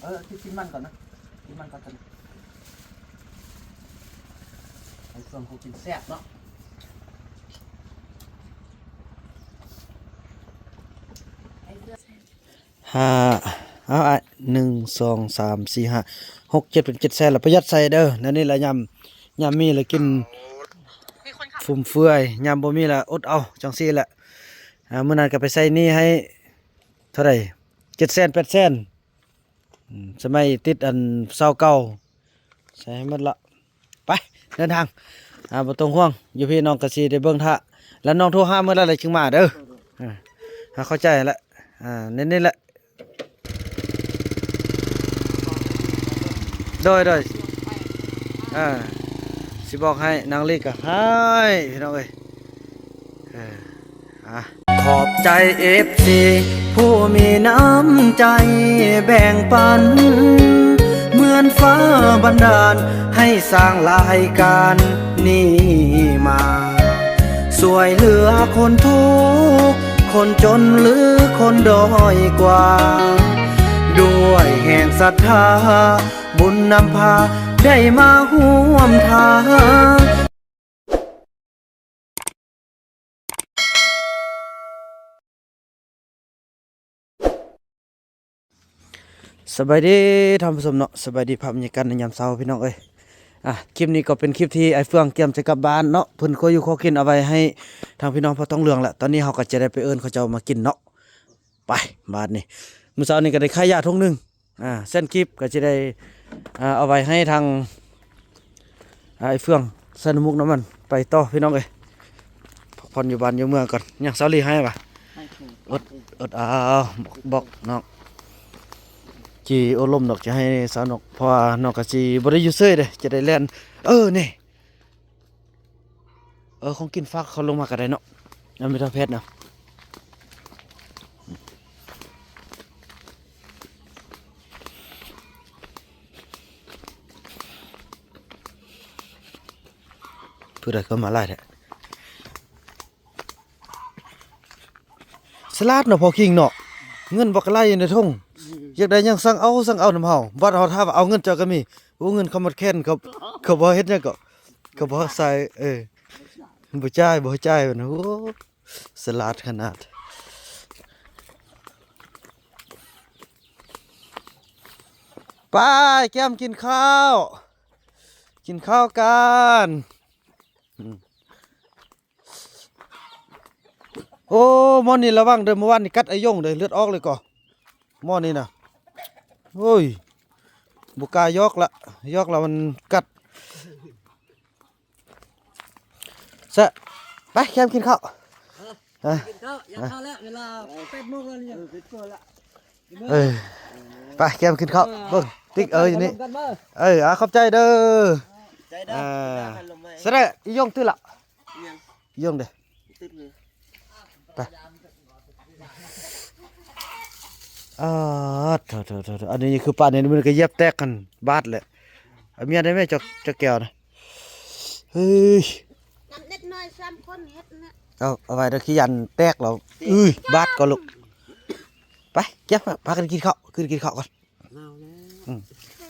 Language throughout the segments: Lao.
ເອີ ກິນ ກິນມັນກ່ອນນະ ກິນມັນກ່ອນຕອນນີ້ ໃຫ້ເຟືອງເຂົາກິນແຊບເນາະ. ຫ້າ ເອົາອ້າຍ ໜຶ່ງ ສອງ ສາມ ສີ່ ຫ້າ ຫົກ ເຈັດ ເປັນເຈັດແສນລະ ປະຢັດໃສ່ເດີ ແນວນີ້ລະ ຍາມ ຍາມມີລະກິນຟຸມເຟືອຍ ຍາມບໍ່ມີລະອົດເອົາ ຈັ່ງຊີ້ແຫຼະ. ອາ ມື້ນັ້ນກໍໄປໃຊ້ໜີ້ໃຫ້ເທົ່າໃດ ເຈັດແສນ ແປດແສນ ອືມ ສະໄໝຕິດອັນຊາວເກົ້າ ໃຊ້ໃຫ້ໝົດລະ. ໄປ ເດີນທາງ ອາ ບໍ່ຕ້ອງຫ່ວງ ຢູ່ພີ້ນ້ອງກະຊິໄດ້ເບິ່ງຖ້າ ແລ້ວນ້ອງໂທຫາມື້ໃດລະຈຶ່ງມາເດີ. ອາ ເຂົ້າໃຈແລ້ວ ອາ ແນວນີ້ແຫຼະ. ໂດຍ ໂດຍ ເອີ ຊິບອກໃຫ້ ນາງລີກະຮ້າຍ ພີ່ນ້ອງເອີຍ ເອີ ອາ. ຂອບໃຈເອັຟຊີຜູ້ມີນ້ຳໃຈແບ່ງປັນ ເໝືອນຟ້າບັນດານໃຫ້ສ້າງລາຍການນີ້ມາ ຊ່ວຍເຫຼືອຄົນທຸກ ຄົນຈົນ ຫຼື ຄົນດ້ອຍກວ່າ ດ້ວຍແຮງສັດທາ ບຸນນຳພາໄດ້ມາຮ່ວມທາງ. ສະບາຍດີທ່ານຜູ້ຊົມເນາະ ສະບາຍດີພາບບັນຍາກາດໃນຍາມເຊົ້າພີ່ນ້ອງເອີຍ. ອາ ຄລິບນີ້ກໍເປັນຄລິບທີ່ອ້າຍເຟືອງກຽມຈະກັບບ້ານເນາະ ເພິ່ນຄົວຢູ່ຄົວກິນເອົາໄວ້ໃຫ້ທາງພີ່ນ້ອງພໍ່ທອງເຫຼືອງລະ. ຕອນນີ້ເຮົາກໍຈະໄດ້ໄປເອີ້ນເຂົາເຈົ້າມາກິນເນາະ. ໄປ ບາດນີ້ ມື້ເຊົ້ານີ້ກໍໄດ້ຂາຍຢາຖົງໜຶ່ງ ອາ ແສນກີບ ກໍຈະໄດ້ ອາ ເອົາໄວ້ໃຫ້ທາງ ອາ ອ້າຍເຟືອງ ໃສ່ນ້ຳມູກນ້ຳມັນໄປຕໍ່ພີ່ນ້ອງເອີຍ ພັກຜ່ອນຢູ່ບ້ານຢູ່ເມືອງກ່ອນ. ຍັງສາວລີໃຫ້ຫວາ ໃຫ້ເຖິງ ອົດ ອົດເອົາ ບອກ ບອກນ້ອງ ຈີໂອ້ລົມດອກ ຈະໃຫ້ສາວນົກ ເພາະວ່ານ້ອງກໍຊິບໍ່ໄດ້ຢູ່ເຊີຍເດ້ ຈະໄດ້ແລ່ນ ເອີ ນີ້ ເອີ ຂອງກິນຝາກເຂົາລົງມາກໍໄດ້ເນາະ ອາ ແມ່ເຖົ້າແພດນະ. ຜູ້ໃດກໍມາຫຼາຍແທ້ ສະຫຼາດເນາະພໍ່ຄິງເນາະ ເງິນບັກຫຼາຍຢູ່ໃນຖົງ ຢາກໄດ້ຫຍັງສັ່ງເອົາ ສັ່ງເອົານຳເຮົາ ບັດເຮົາຖາມວ່າເອົາເງິນເຈົ້າກໍມີ ໂອ້ ເງິນເຂົາໝົດແຂນ ເຂົາ ເຂົາບໍ່ເຮັດຫຍັງກໍ ເຂົາບໍ່ໃສ່ ເອີ ບໍ່ຈ່າຍ ບໍ່ໃຫ້ຈ່າຍ ໂອ້ ສະຫຼາດຂະໜາດ. ໄປ ແກ້ມກິນເຂົ້າ ກິນເຂົ້າກັນ. ໂອ້ ໝໍນີ້ລະວັງເດີ ມື້ວານນີ້ກັດໄອ້ຢົງເດີ ເລືອດອອກເລີຍກໍ ໝໍນີ້ນະ. ໂອ້ຍ ບໍ່ກ້າຢອກລະ ຢອກລະມັນກັດ. ຊະ ໄປ ແຄມກິນເຂົ້າ ເອີ ກິນເຂົ້າ ຢາກເຂົ້າແລ້ວ ເວລາແປດໂມງແລ້ວນີ້ ເອີ ແປດໂມງແລ້ວ. ເອີ ໄປ ແຄມກິນເຂົ້າ ເອີ ເບິ່ງ ຕິກ ເອີ ຢູ່ນີ້ ເອີ ອາ ຂອບໃຈເດີ ໃຈເດີ ອາ ສະແດງ ອີຢົງຕື່ນລະ ອີຫຍັງ ອີຢົງເດ້ ຕື່ນເລີຍ ໄປ ອາ ໂຖໆໆ ອັນນີ້ຄືປານນີ້ ມັນກໍຢຽບແຕກຫັ້ນ ບາດແຫຼະ ເອົາເມຍໄດ້ແມ່ ເຈົ້າ ເຈົ້າແກ້ວນະ ເຮີ້ຍ ນຳເດັກນ້ອຍສາມຄົນເຮັດນະ ເອົາ ເອົາໄວ້ເດີ ຂີ້ຢ້ານແຕກແລ້ວ ເອີຍ ບາດກໍລູກ ໄປ ແກ້ວ ພາກັນກິນເຂົ້າ ຂຶ້ນກິນເຂົ້າກ່ອນ ໜາວແລ້ວ ອືມ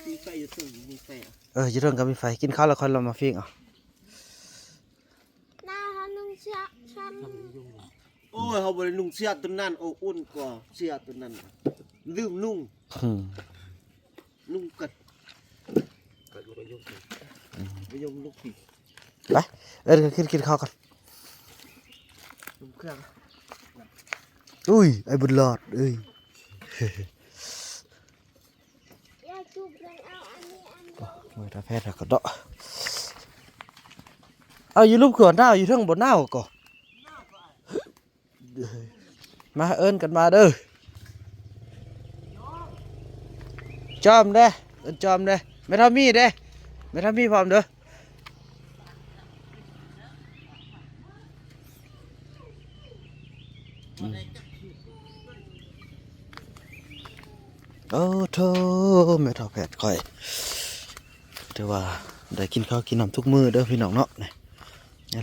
ມີໄຟຢູ່ເທິງ ມີໄຟ ເອີ ຢູ່ເທິງກໍມີໄຟ ກິນເຂົ້າແລ້ວຄ່ອຍລົງມາຟີງເອົາ ໜາວ ເຮົານຸ່ງເສື້ອຊັ້ນ ໂອ້ຍ ເຮົາບໍ່ໄດ້ນຸ່ງເສື້ອຕົວນັ້ນ ໂອ້ ອຸ່ນກວ່າເສື້ອຕົວນັ້ນ ລືມນຸ່ງ ອືມ ນຸ່ງກັນ ອືມ ໄປ ເອີ້ນກັນຂຶ້ນກິນເຂົ້າກັນ ອຸ້ຍ ໄອ້ບຸນຫຼອດເອີຍ ມື້ຕາແພດເຮົາກໍເດາະ ເອົາ ຢູ່ລຸ່ມຄືວ່າໜາວ ຢູ່ເທິງບໍ່ໜາວກໍ ມາ ເອີ້ນກັນມາເດີ ຈອມເດ້ ເອີ້ນຈອມເດ້ ແມ່ເຖົ້າມີເດ້ ແມ່ເຖົ້າມີພ້ອມເດີ. ໂອ້ໂທ້ ແມ່ເຖົ້າແພດຂ້ອຍ ຖືວ່າໄດ້ກິນເຂົ້າກິນນ້ຳທຸກມື້ເດີພີ່ນ້ອງເນາະ ນີ້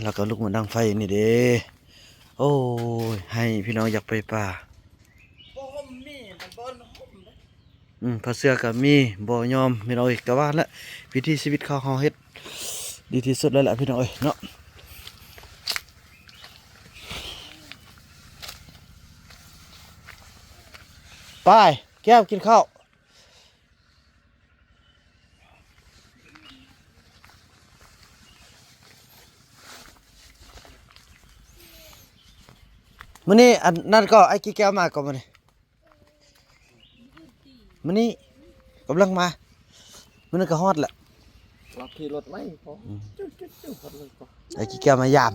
ແລ້ວກໍລຸກມາດັງໄຟນີ້ເດ້ ໂອ້ຍ ໃຫ້ພີ່ນ້ອງຢາກໄປປ່າ ບໍ່ຮົ່ມມີ ມັນບໍ່ຮົ່ມເດ້. ອືມ ຜ້າເສື້ອກໍມີ ບໍ່ຍອມ ພີ່ນ້ອງເອີຍ. ກໍວ່າແຫຼະ ວິຖີຊີວິດຂອງເຮົາເຮັດດີທີ່ສຸດແລ້ວແຫຼະ ພີ່ນ້ອງເອີຍເນາະ. ໄປ ແກ້ວ ກິນເຂົ້າ. ມື້ນີ້ອັນນັ້ນກໍ ອ້າຍກີແກ້ວມາກໍມື້ນີ້ ມື້ນີ້ກຳລັງມາ ມື້ນັ້ນກໍຮອດແຫຼະ ລາວຂີ່ລົດໄວພໍ ອືມ ຈຸໆໆ ຮອດເລີຍກໍ ອ້າຍກີແກ້ວມາຢາມ.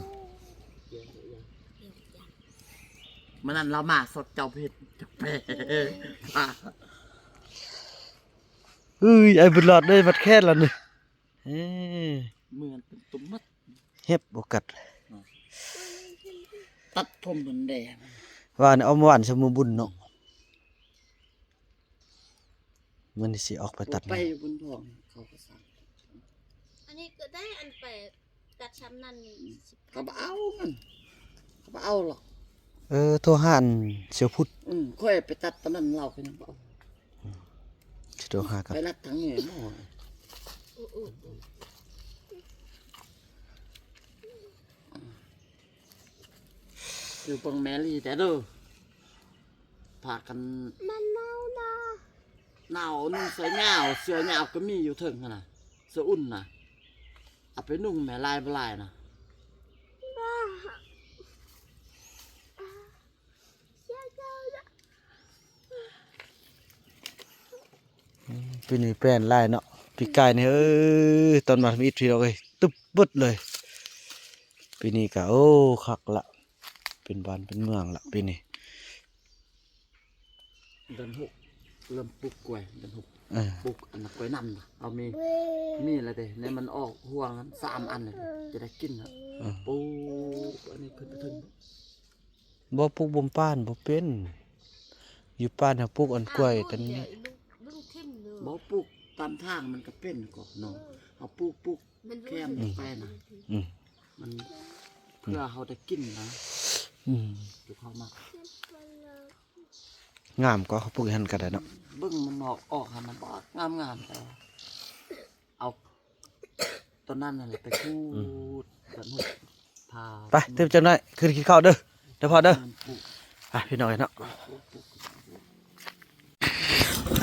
ມື້ນັ້ນລາວມາສົດເຈົ້າເພັດ ເຈົ້າແປ ເອີຍ ອ້າຍບຸນຫຼອດເອີຍ ມັດແຂນລະນີ້ ເອີ ເໝືອນເປັນຕຸ່ມໝົດ ເຫັບບໍ່ກັດ ຕັດຜົມເພິ່ນແດ່ ວ່ານເອົາມາຫວ່ານໃສ່ມື້ບຸນເນາະ ມື້ນີ້ຊິອອກໄປຕັດ ໄປຢູ່ບຸນທອງ ເຂົາກໍສັ່ງ ອັນນີ້ກໍໄດ້ ອັນໄປ ຕັດຊ່ຳນັ້ນ ອືມ ກໍບໍ່ເອົາມັນ ກໍບໍ່ເອົາຫຼອກ ເອີ ໂທຫາອັນສ່ຽວພຸດ ອືມ ຂ້ອຍໄປຕັດຕອນນັ້ນລາວກໍຍັງບໍ່ເອົາ ອືມ ຊິໂທຫາກັນ ໄປລັດທາງນີ້ໝໍ ອືມໆ ຢູ່ເບິ່ງແມລີແດ່ເດີ ພາກັນ ມັນໜາວນະ ໜາວ ນຸ່ງເສື້ອຍາວ ເສື້ອຍາວກໍມີຢູ່ເທິງຫັ້ນນະ ເສື້ອອຸ່ນນະ ເອົາໄປນຸ່ງແມ້ ຫຼາຍບໍ່ຫຼາຍນະ ອືມ ປີນີ້ແປນຫຼາຍເນາະ ປີກາຍນີ້ ເອີ ຕອນມາທຳອິດ ພີ່ນ້ອງເອີຍ ຕຶບເບິດເລີຍ ປີນີ້ກະ ໂອ້ ຄັກລະ ເປັນບ້ານເປັນເມືອງລະປີນີ້. ເດືອນຫົກເລີ່ມປູກກ້ວຍ ເດືອນຫົກ ເອີ ປູກອັນນະ ກ້ວຍນ້ຳນະ ເອົາມີ ມີແລ້ວເດ້ ໃນມັນອອກຮວງສາມອັນເລີຍ ຈະໄດ້ກິນລະ ເອີ ປູກອັນນີ້ຂຶ້ນໄປເທິງ ບໍ່ ປູກບົມປ່ານບໍ່ເປັນ ຢູ່ປ່ານເຮົາປູກອັນກ້ວຍ ຕາມນີ້ ບໍ່ ປູກຕາມທາງມັນກໍເປັນກໍເນາະ ເຮົາປູກ ປູກແຄມໄປນະ ອືມ ມັນ ອືມ ເພື່ອເຮົາໄດ້ກິນນະ ອືມ ເຈົ້າຂອງມັກ ງາມກໍເຂົາປູກຢູ່ຫັ້ນກໍໄດ້ເນາະ ເບິ່ງມັນອອກ ອອກຫັ້ນນະ ບໍ່ງາມໆ ແຕ່ວ່າເອົາ ຕອນນັ້ນຫັ້ນແຫຼະໄປຂູດ ອືມ ກັນໝົດ ພາ ໄປ ຕື່ມຈັກໜ້ອຍ ຂຶ້ນກິນເຂົ້າເດີ ເດີພໍ່ເດີ ອືມ ໄປ ພີ່ນ້ອງເອີຍເນາະ.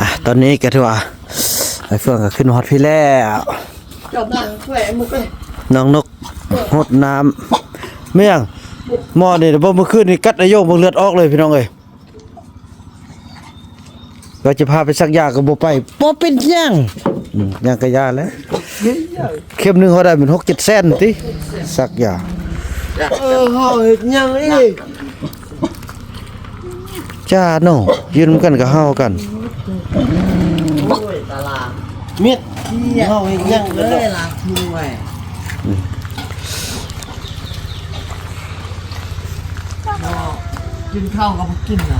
ອ່ະ ຕອນນີ້ກໍຖືວ່າໄອ້ເຟືອງກໍຂຶ້ນມາຮອດພີ້ແລ້ວ ນ້ອງນົກຫົດນ້ຳ ແມ່ນຫຍັງ ໝໍນີ້ບໍ່ ມື້ຄືນນີ້ກັດໄອ້ໂຢງເບິ່ງເລືອດອອກເລີຍ ພີ່ນ້ອງເອີຍ ວ່າຈະພາໄປສັກຢາກໍບໍ່ໄປ ບໍ່ເປັນຫຍັງ ອືມ ຫຍັງກໍຢ່າແຫຼະ ເຂັມໜຶ່ງເຮົາໄດ້ແມ່ນຫົກເຈັດແສນຕິ ສັກຢາ ເອີ ເຮົາເຮັດຫຍັງອີກ ຈ້າເນາະ ຢູ່ນຳກັນກໍເຮົາກັນ ໂອ້ຍ ຕາລາງ ມິດ ເຮົາເຮັດຫຍັງເລີຍ ລາກຖິ້ມໄວ້ ອືມ ບໍ່ ກິນເຂົ້າກໍບໍ່ກິນນະ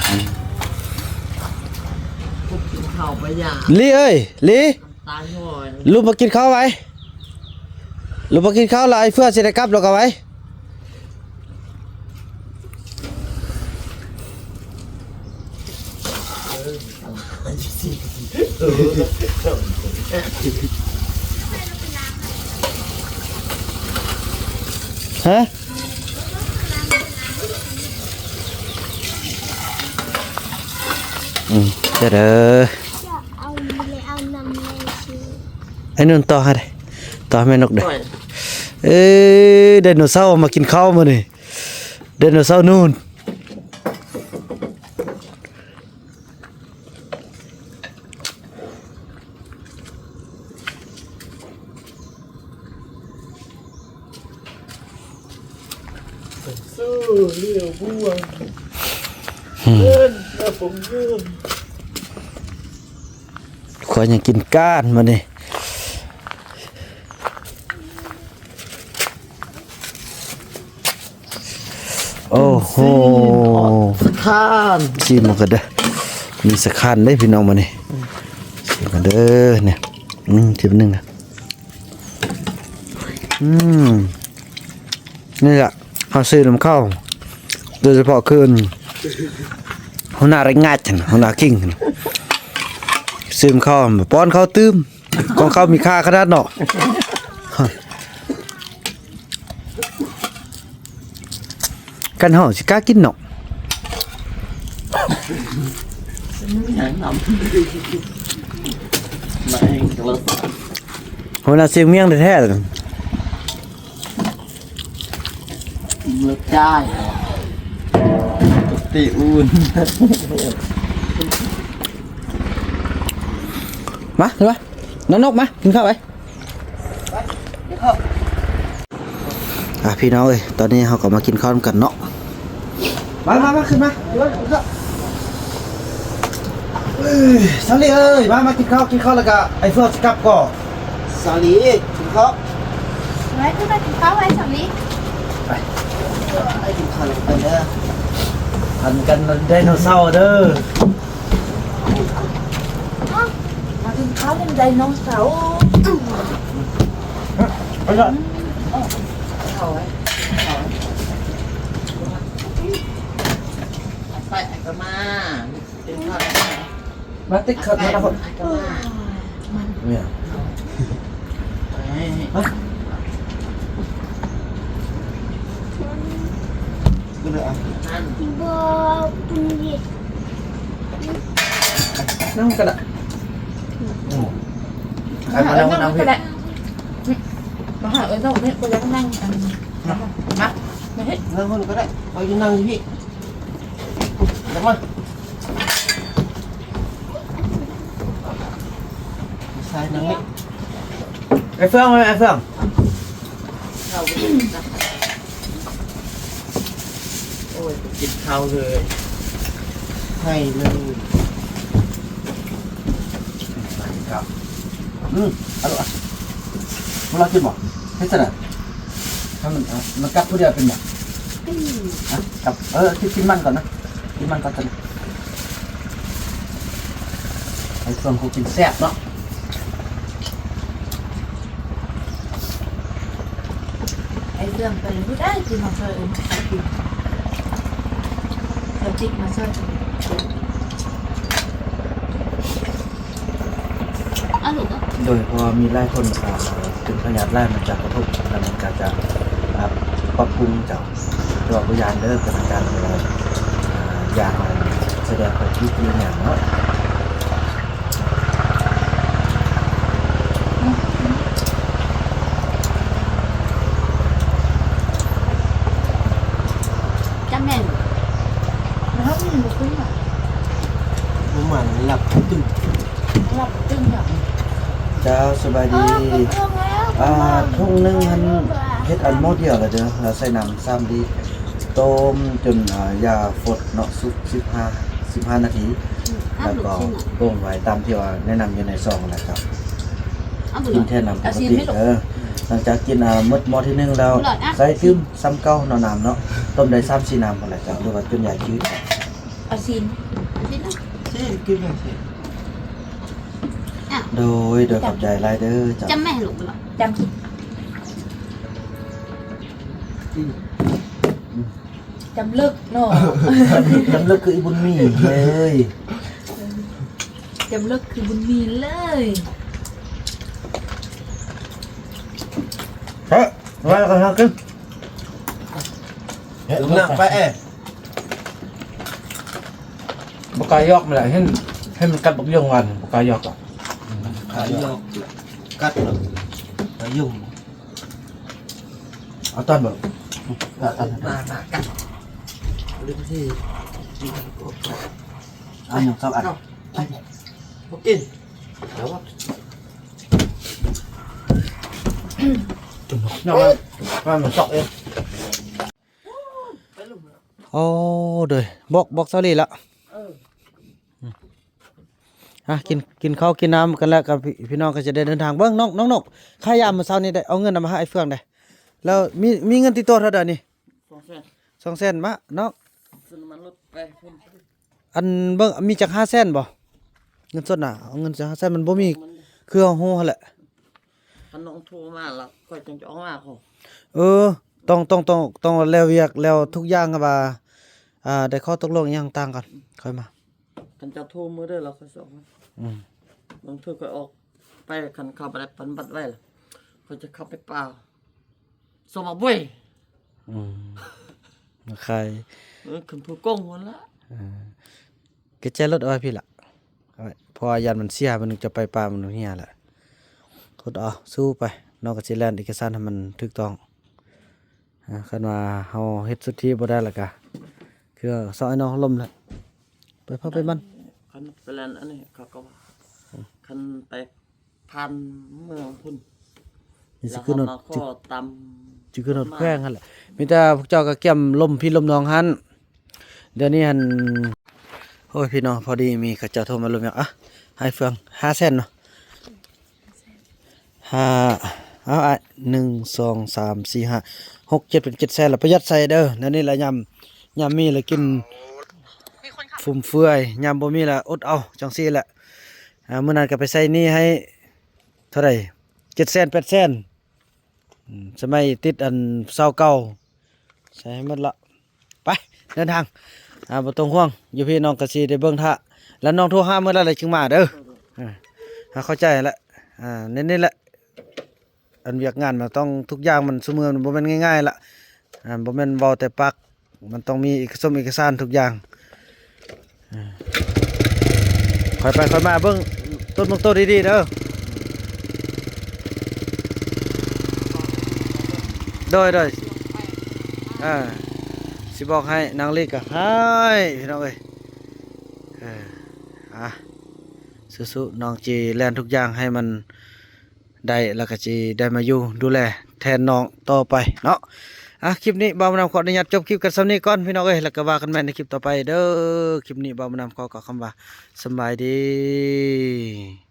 ອືມ ກິນເຂົ້າໄປຢາ ລີເອີຍ ລີ ຕາຍໂຫຍ ລຸກມາກິນເຂົ້າໄວ ລຸກມາກິນເຂົ້າ ແລ້ວໄອ້ເຟືອຊິໄດ້ກັບແລ້ວກໍໄວ ຮະ ອືມ ເດີ ເດີ ເອົາ ເອົານ້ຳແມ່ຊິ ໄອ້ນຸ່ນຕໍ່ໃຫ້ເດີ ຕໍ່ໃຫ້ແມ່ນົກເດີ ໂອ້ຍ ເອີ ໄດໂນເສົາມາກິນເຂົ້າມື້ນີ້ ໄດໂນເສົານູນ. ຊື້ເຫຼືອບົວ ອືມ ເອີ້ນແລ້ວຜົມເງິນ ຂ້ອຍຍັງກິນກ້ານມື້ນີ້. ໂອ້ໂຫ ຊີ້ນອອກສະຄານ ຊີມມັນກໍເດີ ມີສະຄານເດ້ພີ່ນ້ອງມື້ນີ້ ຊີມກັນເດີ ນີ້ ອືມ ຊີມໜຶ່ງນະ ອືມ ນີ້ລະ ເຮົາຊື້ນຳເຂົາ ໂດຍສະເພາະຄື ຫົວໜ້າແຮງງານຫັ້ນ ຫົວໜ້າຄິງຫັ້ນ. ຊຶມເຂົ້າ ປ້ອນເຂົ້າຕື່ມ ຂອງເຂົາມີຄ່າຂະໜາດເນາະ. ຄັນເຮົາຊິກ້າກິນເນາະ. ຫົວໜ້າຊຽງມຽງແທ້ໆ. ເມືອຈ່າຍ ຕີອຸ່ນ ມາ ມາ ນ້ອງນົກ ມາ ກິນເຂົ້າໄປ. ອ່າ ພີ່ນ້ອງເອີຍ ຕອນນີ້ເຮົາກໍມາກິນເຂົ້ານຳກັນເນາະ. ມາ ມາ ມາ ຂຶ້ນມາ ເອີຍ ສາລີເອີຍ ມາ ມາກິນເຂົ້າ ກິນເຂົ້າແລ້ວກະໄອ້ເຟືອງຊິກັບກໍ. ສາລີ ກິນເຂົ້າ ໄວ້ ຂຶ້ນມາກິນເຂົ້າໄວ້ ສາລີ ໄປ ໄປກິນເຂົ້ານຳກັນເດີ ພັນກັນໄດໂນເສົາເດີ. ມາກິນເຂົ້ານຳໄດໂນເສົາ ໄປເຖາະ ເຂົ້າໄວ້ ເຂົ້າໄວ້ ໄປ ໄປ ໄປ ມາ. ມາຕິດເຂົ້າມານຳ ເຂົ້າມາ ເນຍ ມາ ກໍເລີຍ ບໍ່ ເປັນເຫດ ນຳກໍໄດ້ ອືມ ໃຫ້ມານັ່ງນຳພີ້ ມາຫາເອີຍ ເນາະ ເນາະ ບໍ່ຢາກນັ່ງ ອັນ ມາ ມາເຮັດ ນັ່ງພຸ້ນກໍໄດ້ ຂ້ອຍຢູ່ນັ່ງຢູ່ພີ້. ມາ ໃສ່ນັ່ງນີ້ ໄອ້ເຟືອງ ໄອ້ເຟືອງ ໂອ້ຍ ກິນເຂົ້າເລີຍ ໃຫ້ເລີຍ ອືມ ເອົາລູກ ອະ ບໍ່ລອງກິນບໍ່? ເຮັດຊັ້ນນະ ຖ້າມັນ ມັນກັບຜູ້ດຽວເປັນບໍ່? ອືມ ອະ ກັບ ເອີ ກິນ ກິນມັນກ່ອນນະ ກິນມັນກ່ອນຊັ້ນ ໃຫ້ເຟືອງຜູ້ກິນແຊບເນາະ. ໄອ້ເຟືອງໄປຜູ້ໃດທີ່ມາຊ່ອຍເອີ້ນໃຫ້ກິນ ເຂົາຕິດມາຊ່ອຍ ອາ ໂດຍ ເພາະວ່າມີຫຼາຍຄົນ ອ່າ ເປັນພະຍາດຫຼາຍ ມັນຈະກະທົບ ແລ້ວມັນກະຈະ ອ່າ ປັບປຸງເຈົ້າ ແຕ່ວ່າບໍ່ຢ້ານເດີ ເປັນອາການທີ່ວ່າ ອ່າ ຢາກສະແດງຄວາມຄິດຫຼືຫຍັງເນາະ. ຈຳແມ່ນ ນ້ຳມັນບໍ່ຂຶ້ນຫວາ? ບໍ່ມານ ຫຼັບຕື່ນ ຫຼັບຕື່ນຫວາ? ເຈົ້າ ສະບາຍດີ. ເອີ ເປັນເລື່ອງແລ້ວ ອ່າ ຖົງໜຶ່ງຫັ້ນ ເຮັດອັນໝໍ້ດຽວລະເດີ ລາວໃສ່ນ້ຳສາມລິດ ຕົ້ມຈົນ ອ່າ ຢາຟົດເນາະ ສຸກສິບຫ້າ ສິບຫ້ານາທີ ອືມ ແລ້ວກໍຕົ້ມໄວ້ຕາມທີ່ວ່າແນະນຳຢູ່ໃນຊອງນະຄັບ. ກິນແທນນ້ຳປົກກະຕິເດີ. ຫຼັງຈາກກິນ ອ່າ ໝົດໝໍ້ທີໜຶ່ງແລ້ວ ໃສ່ຕື່ມຊ້ຳເກົ່າເນາະ ນ້ຳເນາະ ຕົ້ມໄດ້ສາມສີ່ນ້ຳພຸ້ນແຫຼະເຈົ້າ ຫຼືວ່າຈົນຢາຈືດ. ເອົາຊີ້ນ ຊີ້ນກິນເລີຍ. ໂດຍ ໂດຍ ຂອບໃຈຫຼາຍເດີເຈົ້າ. ຈຳແມ່ລູກບໍ່? ຈຳ ອືມ ຈຳເລິກເນາະ ຈຳເລິກຄືອີບຸນມີເລີຍ ຈຳເລິກຄືບຸນມີເລີຍ. ເຮີ້ຍ ມາກັນ ເຮົາກິນ ເຮັດໜ້າໄປແອ ບໍ່ກ້າຢອກມັນລະ ເຫັນ ເຫັນມັນກັດບັກຢົງຫວານ ບໍ່ກ້າຢອກລະ ກ້າຢອກ ກັດລະ ກະຍຸງ. ເອົາຕອນເບິ່ງ ມາ ມາກັນ ດຶງທີ່ ເອົາຫຍັງສອງອັນ ບໍ່ກິນ ແລ້ວວ່າ ນ້ຳມັນ ນ້ຳມັນຊອກເອງ. ໂອ້ ໂດຍ ບອກ ບອກສາວລີລະ ເອີ ອ່ະ ກິນ ກິນເຂົ້າກິນນ້ຳກັນແລ້ວ ກັບພີ່ ພີ່ນ້ອງກໍຈະໄດ້ເດີນທາງ. ເບິ່ງນ້ອງ ນ້ອງນົກ ຄ່າຢາມມື້ເຊົ້ານີ້ໄດ້ເອົາເງິນນຳມາໃຫ້ອ້າຍເຟືອງໄດ໋ ແລ້ວມີ ມີເງິນຕິດຕົວເທົ່າໃດນີ້? ສອງແສນ ສອງແສນບາດເນາະ ຊື້ນ້ຳມັນລົດໄປພຸ້ນ. ອັນເບິ່ງ ມີຈັກຫ້າແສນບໍ່? ເງິນສົດນະ ເອົາເງິນຈັກຫ້າແສນ ມັນບໍ່ມີ ຄືເຮົາຮູ້ຫັ້ນແຫຼະ. ຄັນນ້ອງໂທມາລະ ຂ້ອຍຈຶ່ງຈະອອກມາ. ເອີ ຕ້ອງ ຕ້ອງ ຕ້ອງ ຕ້ອງແລ້ວວຽກ ແລ້ວທຸກຢ່າງວ່າ ອ່າ ໄດ້ຂໍ້ຕົກລົງອີ່ຫຍັງຕ່າງກັນ ອືມ ຄ່ອຍມາ. ຄັນເຈົ້າໂທມື້ໃດລະ ຂ້ອຍຊິອອກມາ. ອືມ ບາງເທື່ອຂ້ອຍອອກໄປ ຄັນເຂົາບໍ່ໄດ້ປັນບັດໄວ້ລະ ຂ້ອຍຈະເຂົ້າໄປປ່າ ສອມເອົາເວີຍ. ອືມ ມາຂາຍ ເອີ ຂຶ້ນພູກົງພຸ້ນລະ. ເອີ ກະແຈລົດເອົາໄວ້ພີ້ລະ ເອົາໄວ້ ເພາະວ່າຢ້ານມັນເສຍ ມັນຈະໄປປ່າ ມັນເຫຍລະ. ໂທດເອົາ ສູ້ໄປ ນ້ອງກະຊິແລ່ນເອກະສານໃຫ້ມັນຖືກຕ້ອງ. ອາ ຄັນວ່າເຮົາເຮັດສຸດທີບໍ່ໄດ້ລະກະ ຄືເອົາໃຫ້ນ້ອງລົມລະ ໄປພາໄປມັນ. ຄັນໄປແລ່ນອັນນີ້ເຂົາກໍວ່າ ອືມ ຄັນໄປຜ່ານເມືອງພຸ້ນ ນີ້ຊິຂຶ້ນຮອດ ລະເຮົາມາຂໍຕາມ ຊິ ຊິຂຶ້ນຮອດແຂວງຫັ້ນແຫຼະ. ມີແຕ່ພວກເຈົ້າກໍກຽມລົມພີ່ລົມນ້ອງຫັ້ນ. ດຽວນີ້ຫັ້ນ ໂອ້ຍ ພີ່ນ້ອງ ພໍດີມີເຂົາເຈົ້າໂທມາລົມຢາກ ອະ ໃຫ້ເຟືອງ ຫ້າແສນເນາະ. ຫ້າ ເອົາອ້າຍ ໜຶ່ງ ສອງ ສາມ ສີ່ ຫ້າ ຫົກ ເຈັດ ເປັນເຈັດແສນລະ ປະຢັດໃສ່ເດີ. ແນວນີ້ລະ ຍາມ ຍາມມີລະກິນຟຸມເຟືອຍ ຍາມບໍ່ມີລະອົດເອົາ ຈັ່ງຊີ້ແຫຼະ. ອາ ມື້ນັ້ນກໍໄປໃຊ້ໜີ້ໃຫ້ເທົ່າໃດ ເຈັດແສນ ແປດແສນ ອືມ ສະໄໝຕິດອັນຊາວເກົ້າ ໃຊ້ໃຫ້ໝົດລະ. ໄປ ເດີນທາງ ອາ ບໍ່ຕ້ອງຫ່ວງ ຢູ່ພີ້ນ້ອງກະຊິໄດ້ເບິ່ງຖ້າ ແລ້ວນ້ອງໂທຫາມື້ໃດລະຈຶ່ງມາເດີ. ອາ ເຂົ້າໃຈແຫຼະ ອາ ແນວນີ້ແຫຼະ ອັນວຽກງານມັນຕ້ອງ ທຸກຢ່າງມັນ ຊຸມື້ມັນບໍ່ແມ່ນງ່າຍໆລະ ອາ ບໍ່ແມ່ນເວົ້າແຕ່ປາກ ມັນຕ້ອງມີເອກະສົມເອກະສານທຸກຢ່າງ. ອາ ຄ່ອຍໄປຄ່ອຍມາ ເບິ່ງຕົ້ນເບິ່ງໂຕດີໆເດີ. ໂດຍ ໂດຍ ເອີ ຊິບອກໃຫ້ນາງລີກະຮ້າຍ ພີ່ນ້ອງເອີຍ. ເອີ ອາ ສູ້ໆ ນ້ອງຊິແລ່ນທຸກຢ່າງໃຫ້ມັນ ໄດ້ ແລ້ວກໍຊິໄດ້ມາຢູ່ດູແລແທນນ້ອງຕໍ່ໄປເນາະ. ອາ ຄລິບນີ້ບ່າວບຸນນຳຂໍອະນຸຍາດຈົບຄລິບກັນສ່ຳນີ້ກ່ອນ ພີ່ນ້ອງເອີຍ ແລ້ວກໍວ່າກັນໃໝ່ໃນຄລິບຕໍ່ໄປເດີ. ຄລິບນີ້ບ່າວບຸນນຳຂໍກ່າວຄຳວ່າ ສະບາຍດີ.